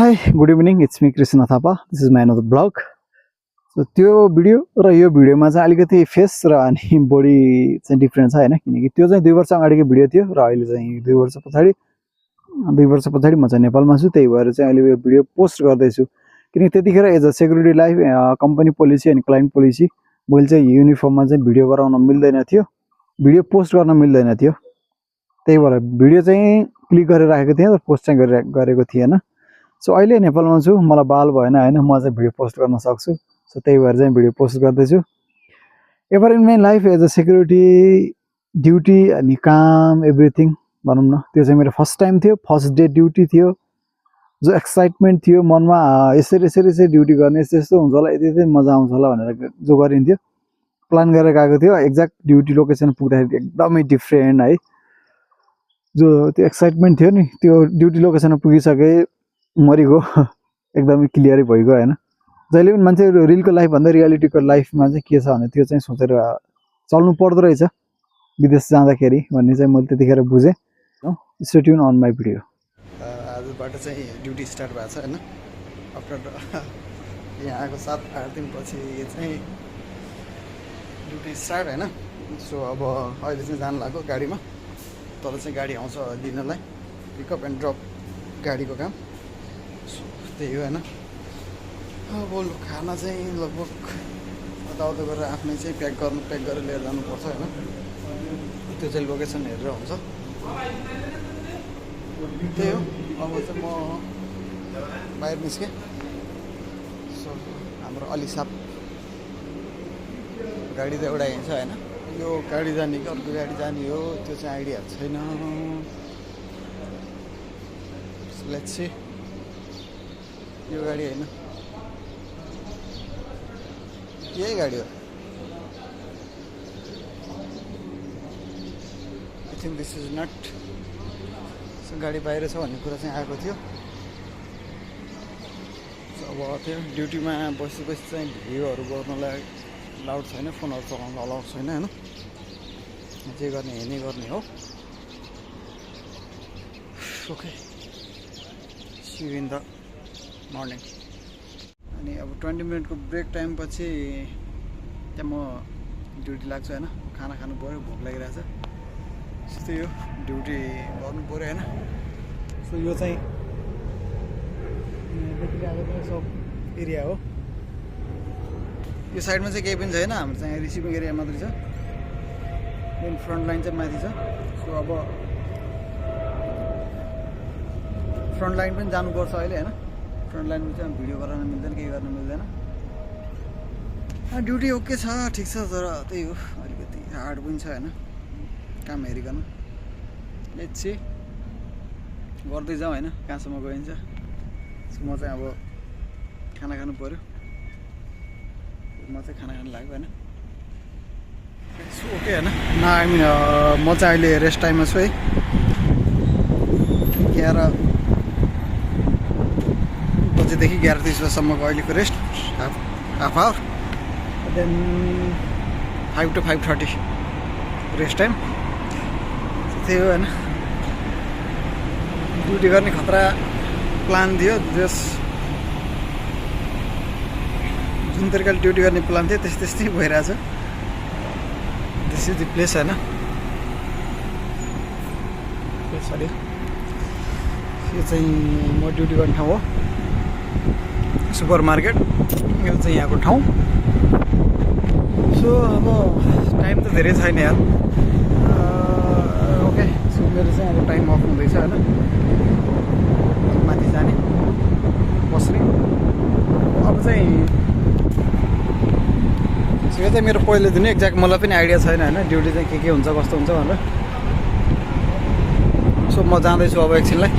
Hi, good evening. It's me Krishna Thapa. This is my another blog. So त्यो video र यो भिडियोमा चाहिँ अलिकति फेस र अनि बडी चाहिँ डिफरेन्ट छ हैन किनकि त्यो चाहिँ 2 वर्ष अगाडिको भिडियो थियो र अहिले चाहिँ 2 वर्ष पछाडी म चाहिँ नेपालमा छु त्यही भएर चाहिँ अहिले यो भिडियो पोस्ट गर्दै छु किनकि त्यतिखेर as a security life company policy अनि क्लाइन्ट पोलिसी मैले चाहिँ युनिफर्ममा चाहिँ भिडियो गराउन मिल्दैन थियो भिडियो पोस्ट गर्न मिल्दैन थियो त्यही भएर भिडियो चाहिँ क्लिक गरेर राखेको थिएँ र पोस्ट चाहिँ गरेको थिएन सो अहिले नेपालमा छु मलाई बाल भएन हैन म चाहिँ भिडियो पोस्ट गर्न सक्छु सो त्यही भएर चाहिँ भिडियो पोस्ट गर्दै छु ever in my life as a security duty अनि काम एभ्रिथिङ भनौँ न त्यो चाहिँ मेरो फर्स्ट टाइम थियो फर्स्ट डे ड्युटी थियो जो एक्साइटमेन्ट थियो मनमा यसरी ड्युटी गर्ने यस्तो हुन्छ होला यति मजा आउँछ होला भनेर जो गरिन्थ्यो प्लान गरेर गएको थियो एक्ज्याक्ट ड्युटी लोकेसन पुग्दाखेरि एकदमै डिफ्रेन्ट है जो त्यो एक्साइटमेन्ट थियो नि त्यो ड्युटी लोकेसनमा पुगिसके मरिगयो एकदमै क्लियरै भइगयो हैन जहिले पनि मान्छे रियलको लाइफ भन्दा रियालिटीको लाइफमा चाहिँ के छ भने त्यो चाहिँ सोचेर चल्नु पर्दो रहेछ विदेश जाँदाखेरि भन्ने चाहिँ मैले त्यतिखेर बुझेँ stay tune on my video आजबाट चाहिँ ड्युटी स्टार्ट भएको छ हैन आफ्टर यहाँ आएको 7-8 दिनपछि चाहिँ ड्युटी स्टार्ट हैन सो अब अहिले चाहिँ जान लाग्यो गाडीमा तर चाहिँ गाडी आउँछ लिनलाई पिकअप एन्ड ड्रप गाडीको काम त्यही हो हैन अब खाना चाहिँ लगभग यताउता गरेर आफ्नै चाहिँ प्याक गरेर लिएर जानुपर्छ हैन त्यो चाहिँ लोकेसन हेरेर हुन्छ त्यही हो अब चाहिँ म बाहिर निस्केँ सो हाम्रो अलिसाप गाडी त एउटा हिँड्छ हैन यो गाडी जाने कि अर्को गाडी जाने हो त्यो चाहिँ आइडिया छैन लेट्स सी यो गाडी हैन यही गाडी हो I think this is not so गाडी बाहिर छ भन्ने कुरा चाहिँ आएको थियो सो अब त्यो ड्युटीमा बसेपछि चाहिँ भिडियोहरू गर्नलाई लाउड छैन फोनहरू चलाउन अलाउड छैन हैन जे गर्ने हेर्ने गर्ने हो okay see you in the morning अनि अब 20 मिनटको ब्रेक टाइम पछि त्यहाँ म ड्युटी लाग्छु हैन खाना खानु पर्यो भोक लागिरहेछ त्यस्तै हो ड्युटी गर्नु पर्यो हैन सो यो चाहिँ सब एरिया हो यो साइडमा चाहिँ केही पनि छैन हाम्रो चाहिँ रिसिभिङ एरिया मात्रै छ मेन फ्रन्ट लाइन चाहिँ माथि छ सो अब फ्रन्ट लाइन पनि जानुपर्छ अहिले हैन फ्रन्ट लाइनमा चाहिँ भिडियो गराउन मिल्दैन केही गर्न मिल्दैन ड्युटी ओके छ ठिक छ तर त्यही हो अलिकति हार्ड पनि छ हैन काम हेरिकन लेट्स सी गर्दै जाउँ हैन कहाँसम्म गइन्छ सो म चाहिँ अब खाना खानु पर्यो म चाहिँ खाना खानु लाग्यो हैन सो ओके हैन आई मिन म चाहिँ अहिले रेस्ट टाइममा छु है 11 बजेदेखि 11:30 बजेसम्मको अहिलेको rest half hour then 5 to 5:30 rest time त्यही हो हैन ड्युटी गर्ने खतरा प्लान थियो जस जुन तरिकाले ड्युटी गर्ने प्लान थियो त्यस्तै भइरहेछ दिस इज द प्लेस हैन सरी यो चाहिँ म ड्युटी गर्ने ठाउँ हो सुपर मार्केट यो चाहिँ यहाँको ठाउँ सो अब टाइम त धेरै छैन यार ओके सो मेरो चाहिँ अब टाइम अफ हुँदैछ होइन माथि जाने बस्ने अब चाहिँ सो यो चाहिँ मेरो पहिलेदेखि नै एक्ज्याक्ट मलाई पनि आइडिया छैन होइन ड्युटी चाहिँ के हुन्छ कस्तो हुन्छ भनेर सो म जाँदैछु अब एकछिनलाई